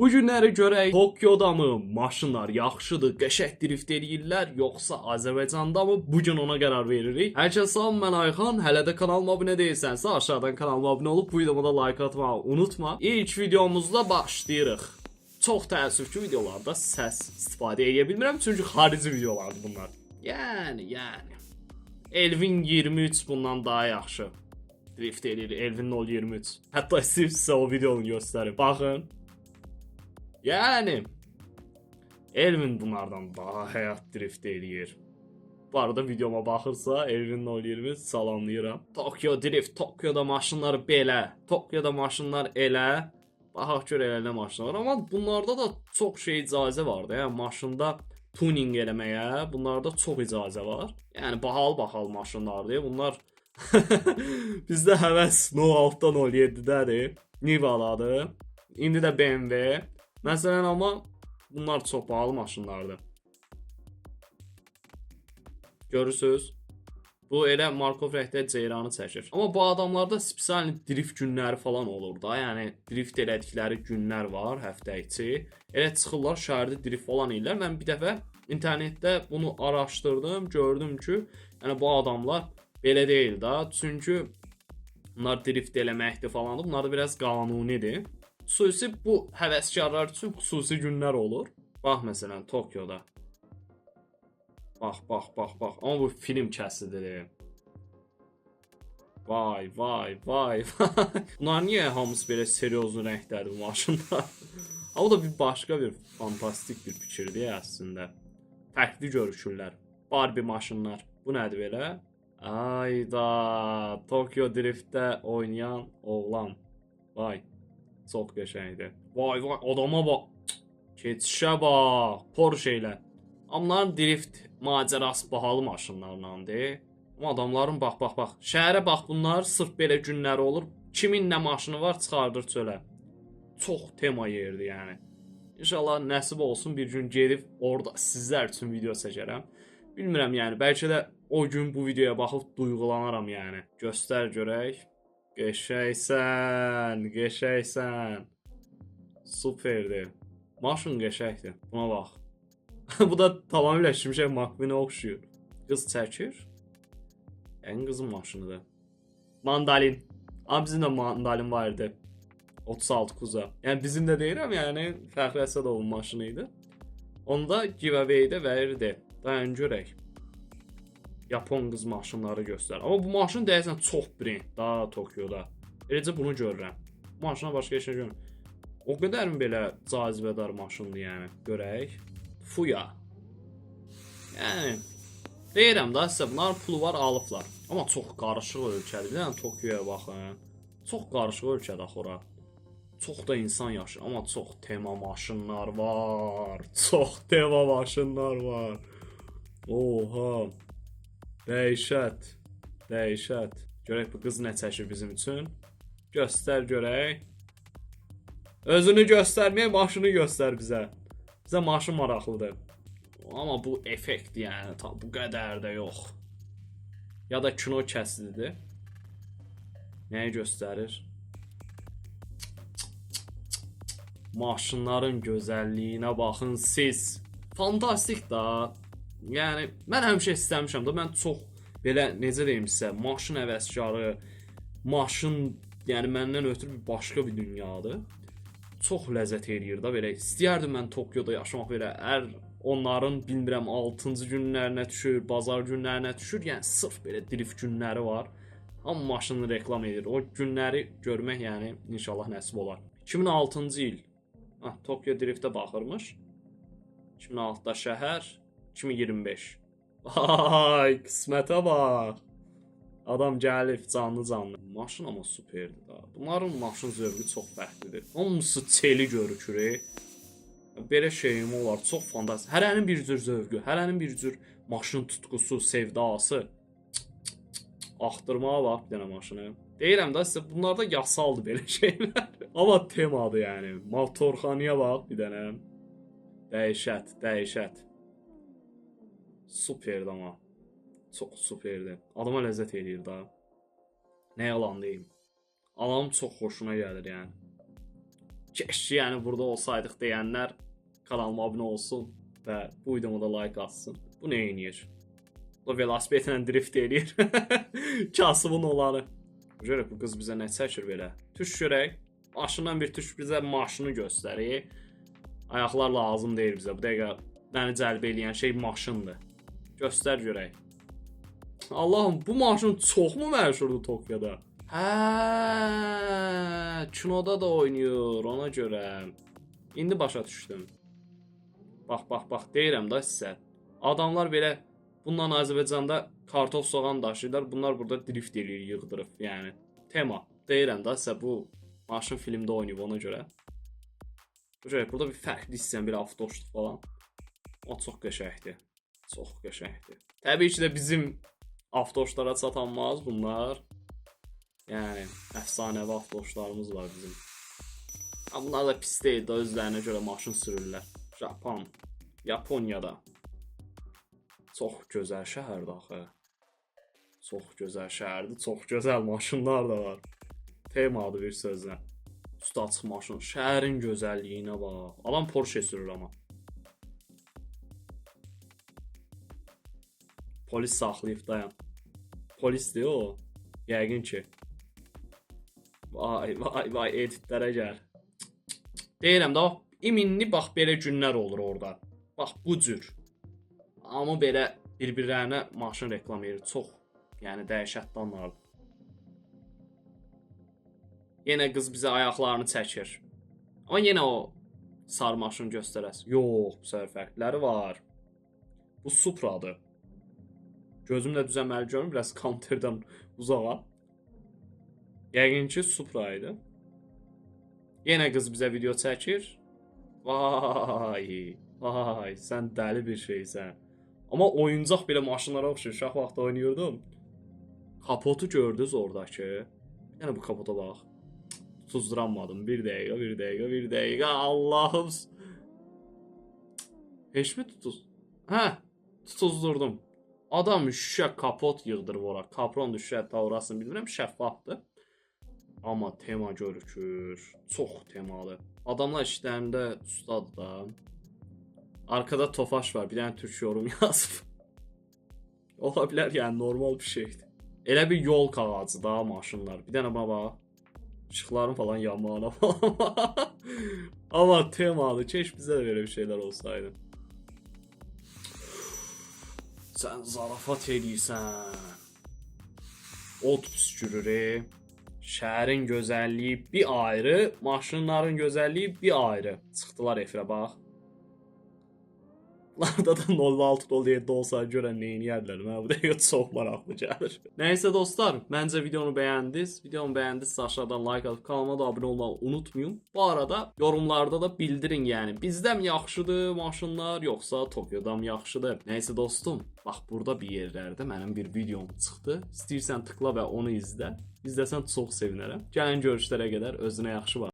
Bu günləri görək Tokyoda mı maşınlar yaxşıdır, qəşəng drift eləyirlər, yoxsa Azərbaycanda mı? Bu gün ona qərar veririk. Hər kəs salam, mən Ayxan. Hələ də kanalıma abunə deyilsənsə, aşağıdan kanalıma abunə olub bu videoma da like atmağı unutma. İlk videomuzla başlayırıq. Çox təəssüf ki, videolarda səs istifadə edə bilmirəm, çünki xarici videolardır bunlar. Yəni. Elvin 23 bundan daha yaxşı drift eləyir. Elvin 023. Hətta istəyirsə sizə o videonu göstərim. Baxın. Yəni Elvin bunlardan daha həyat drift eləyir. Bu arada videoma baxırsa Elvin 023 salamlayıram. Tokyo Drift, Tokyoda maşınlar belə, Tokyoda maşınlar elə. Baxaq gör elə nə maşınlar var. Amma bunlarda da çox şey icazə var da. Yəni maşında tuning eləməyə bunlarda çox icazə var. Yəni bahalı-bahalı maşınlardır. Bunlar bizdə həvəs 06-dan 07-dədir. Nivaladır. İndi də BMW. Məsələn amma bunlar çox bahalı maşınlardır. Görürsüz? Bu elə Markov rəngdə ceyranı çəkir. Amma bu adamlarda spesial drift günləri falan olur da. Yəni drift elədikləri günlər var həftə içi. Elə çıxırlar şəhərdə drift falan eləyirlər. Mən bir dəfə internetdə bunu araşdırdım, gördüm ki, yəni bu adamlar belə deyil da. Çünki bunlar drift eləməkdir falandır. Bunlar da biraz qanunidir. Xüsusi bu həvəskarlar üçün xüsusi günlər olur. Bax məsələn Tokyoda. Bax, bax, bax, bax. Amma bu film kəsidir. Vay, vay, vay, vay. Bunlar niyə hamısı belə seriozlu rəngdədir bu maşında? Amma bu da bir başqa bir fantastik bir fikirdir əslində. Fərqli görüşürlər. Barbie maşınlar. Bu nədir belə? Ayda, Tokyo Drift'də oynayan oğlan. Vay. Çox qəşəngdir. Vay, vay, adama bax. Keçişə bax. Porsche ilə. Onların drift macərası bahalı maşınlarlandır. Amma adamların bax, bax, bax. Şəhərə bax, bunlar sırf belə günləri olur. Kimin nə maşını var çıxardır çölə. Çox tema yerdir yəni. İnşallah nəsib olsun bir gün gedib orada sizlər üçün video çəkərəm. Bilmirəm yəni, bəlkə də o gün bu videoya baxıb duyğulanaram yəni. Göstər görək. Qəşəngsən, qəşəngsən. Superdir. Maşın qəşəngdir. Buna bax. Bu da tamamilə Şimşək McQueen-ə oxşuyur. Qız çəkir. Yəni qızın maşınıdır. Mandalin. Amma bizim də mandalin var idi. 36 kuza. Yəni bizim də deyirəm, yəni Fəxri Əsədovun maşını idi. Onda giveaway-də verirdi. Dayan görək. Yapon qız maşınları göstər. Amma bu maşın deyəsən çox brend da Tokyoda. Eləcə bunu görürəm. Bu maşına başqa heç nə görmürəm. O qədərmi belə cazibədar maşındır yəni? Görək. Fuya. Yəni deyirəm da sizə, bunların pulu var, alıblar. Amma çox qarışıq ölkədir. Bir dənə Tokyoya baxın. Çox qarışıq ölkədir axı ora. Çox da insan yaşayır, amma çox tema maşınlar var. Çox tema maşınlar var. Oha. Dəhşət. Dəhşət. Görək bu qız nə çəkir bizim üçün. Göstər görək. Özünü göstərməyə maşını göstər bizə. Bizə maşın maraqlıdır. Amma bu effekt yəni ta bu qədər də yox. Ya da kino kəsididir. Nəyi göstərir? Maşınların gözəlliyinə baxın siz. Fantastik da. Yəni mən həmişə istəmişəm də, mən çox belə necə deyim sizə, maşın həvəskarı, maşın yəni məndən ötürü bir başqa bir dünyadır. Çox ləzzət eləyir da belə. İstəyərdim mən Tokyoda yaşamaq belə. Hər onların bilmirəm 6-cı günlərinə düşür, bazar günlərinə düşür. Yəni sırf belə drift günləri var. Hamı maşını reklam edir. O günləri görmək yəni inşallah nəsib olar. 2006-cı il. Ah, Tokyo Driftə baxırmış. 2006-da şəhər, 2025. Ay, qismətə bax. Adam gəlib canlı canlı. Maşın amma superdir da. Bunların maşın zövqü çox fərqlidir. Hamısı çeli görükür. Belə şeyim olar, çox fantastik. Hərənin bir cür zövqü, hərənin bir cür maşın tutqusu, sevdası. Axtırmağa bax bir dənə maşını. Deyirəm də sizə, bunlarda yasaldır belə şeylər. Amma temadır yəni. Motorxanaya bax bir dənə. Dəhşət, dəhşət. Superdir amma. Çox superdir. Adama ləzzət eləyir da. Nə yalan deyim. Adam çox xoşuna gəlir yəni. Keşke yəni burada olsaydıq deyənlər kanalıma abunə olsun və bu videoma da like atsın. Bu nə eləyir? O velosipedlə drift eləyir. Kasıbın olanı. Görək bu qız bizə nə çəkir belə. Tuş görək. Maşından bir tuş bizə maşını göstərir. Ayaqlar lazım deyil bizə. Bu dəqiqə məni cəlb eləyən şey maşındır. Göstər görək. Allahım, bu maşın çoxmu məşhurdur Tokyoda? Hə, kinoda da oynayır ona görə. İndi başa düşdüm. Bax, bax, bax, deyirəm da sizə. Adamlar belə bundan Azərbaycanda kartof soğan daşıyırlar. Bunlar burada drift eləyir, yığdırıb, yəni. Tema. Deyirəm da sizə, bu maşın filmdə oynayıb ona görə. Görək, burada bir fərqli istəyən bir avtoşdur falan. O çox qəşəngdir. Çox qəşəngdir. Təbii ki də bizim avtoşlara çatanmaz bunlar. Yəni əfsanəvi avtoşlarımız var bizim. Amma bunlar da pis deyil də, özlərinə görə maşın sürürlər. Japan, Yaponiyada. Çox gözəl şəhərdir axı. Çox gözəl şəhərdir, çox gözəl maşınlar da var. Temadır bir sözlə. Üstü açıq maşın, şəhərin gözəlliyinə bax. Adam Porsche sürür amma. Polis saxlayıb dayan. Polisdir o. Yəqin ki. Vay vay vay, editlərə gəl. Deyirəm də, bax, iminli bax belə günlər olur orada. Bax bu cür. Amma belə bir-birlərinə maşın reklam edir. Çox, yəni dəhşətli anlardır. Yenə qız bizə ayaqlarını çəkir. Amma yenə o sarı maşın göstərəs. Yox, bu səfər fərqləri var. Bu Supradır. Gözümlə düzəməli görmür, biraz counterdən uzağa. Yəqin ki Supra idi. Yenə qız bizə video çəkir. Vay, vay, sən dəli bir şeysən. Amma oyuncaq belə maşınlara oxşayır. Uşaq vaxtı oynayırdım. Kapotu gördünüz oradakı. Yəni bu kapota bax. Tuzduranmadım. Bir dəqiqə, bir dəqiqə, bir dəqiqə. Allahım. Heç mi tutuz? Hə, tutuzdurdum. Adam şüşə kapot yığdırıb ora. Kapron şüşə tavrasını bilmirəm, şəffafdır. Amma tema görükür. Çox temalı. Adamlar işlərində ustadır da. Arkada Tofaş var. Bir dənə türk yorum yazıb. Ola bilər, yəni normal bir şeydir. Elə bir yol ağacı da maşınlar. Bir dənə baba. İşıqların falan yanmağına falan. Amma temalı. Keş bizə də belə bir şeylər olsaydı. Sən zarafat eləyirsən. Od püskürür. Şəhərin gözəlliyi bir ayrı, maşınların gözəlliyi bir ayrı. Çıxdılar efirə bax. Bunlarda da 06 07 olsa görən nə eləyərlər. Mənə bu dəqiqə çox maraqlı gəlir. Nəysə dostlar, məncə videonu bəyəndiniz. Videonu bəyəndinizsə aşağıdan like atıb kanalıma da abunə olmağı unutmayın. Bu arada yorumlarda da bildirin, yəni bizdəmi yaxşıdır maşınlar, yoxsa Tokyoda mı yaxşıdır? Nəysə dostum, bax burada bir yerlərdə mənim bir videom çıxdı. İstəyirsən tıkla və onu izlə. İzləsən çox sevinərəm. Gələn görüşlərə qədər özünə yaxşı bax.